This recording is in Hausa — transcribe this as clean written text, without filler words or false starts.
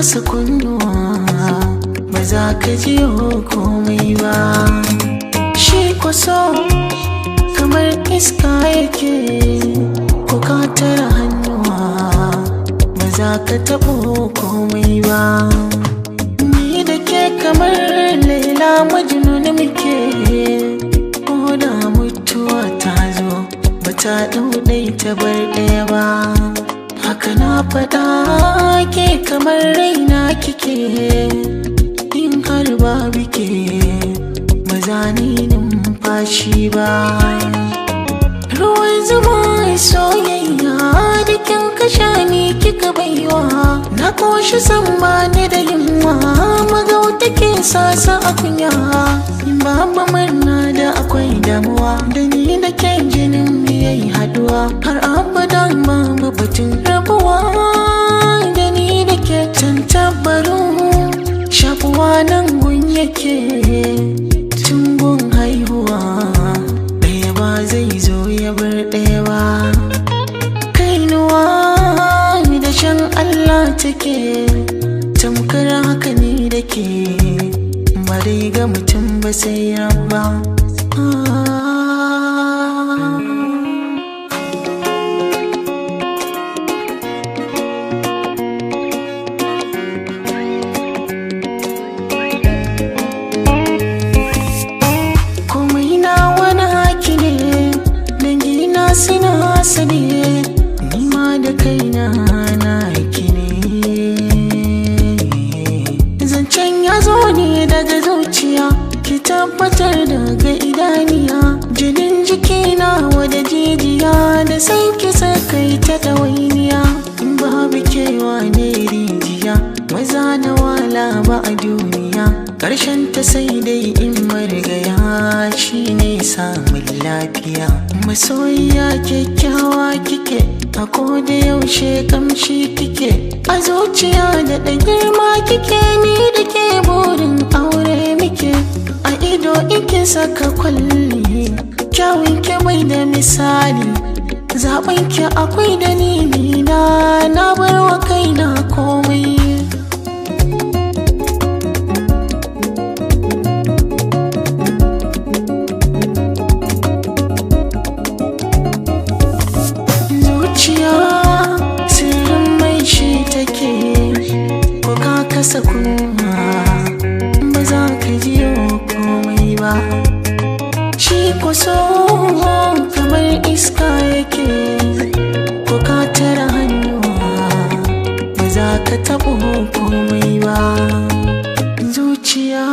kasa kunnuwa ba za ka ji komai ba. Shi kwaso kamar iska yake, ko ka tara hannuwa ba za ka taɓo komai ba. Ni da ke kamar Laila Majnun muke, ko da mutuwa ta zo ba ta ɗau ɗai ta bar ɗaya ba. Haka na faɗa ke kamar raina kike, in har babu ke ba za ni numfashi ba. Ruwan zuma soyayya da kin kasha ni kika baiwa, na koshi san ba ni da yunwa, magauta ke sasa a kunya. Babu murna da akwai damuwa, da ni da ke jinin mu yayi haduwa, har abadan babu batun rabuwa. Da ni da ke tantabaru shakuwa nan gun yake, tun gun haihuwa ɗaya ba zai zo ya bar ɗaya ba. Kainuwa da shan Allah take, tamkar haka ni da ke, ba dai ga mutum ba sai rabba. Komai na wani haki ne, dangina suna sani, ni ma da kaina na haki ne. Zancen ya zo ne daga zuciya, ki tabbatar daga idaniya, jinin jikina wada jijiya, da sai ki sakai ta ɗawainiya. In babu kewa ne rijiya, maza na wala ba a duniya, ƙarshen ta sai dai in marigaya shi ne samun lafiya. Masoyiya kyakkyawa kike, a koda yaushe kamshi kike, a zuciya da ɗan girma kike, ni da ke burin aure muke. A ido ike saka kwalli, kyawun ki bai da misali, zaɓen ki akwai dalili na, na bar wa kaina komai. Zuciya sirrin mai shi take, ko ka kasa kunna ba za ka ji komai ba. Shi kwaso kamar iska yake, ko ka tara hannuwa ba za ka taɓo komai ba. Zuciya.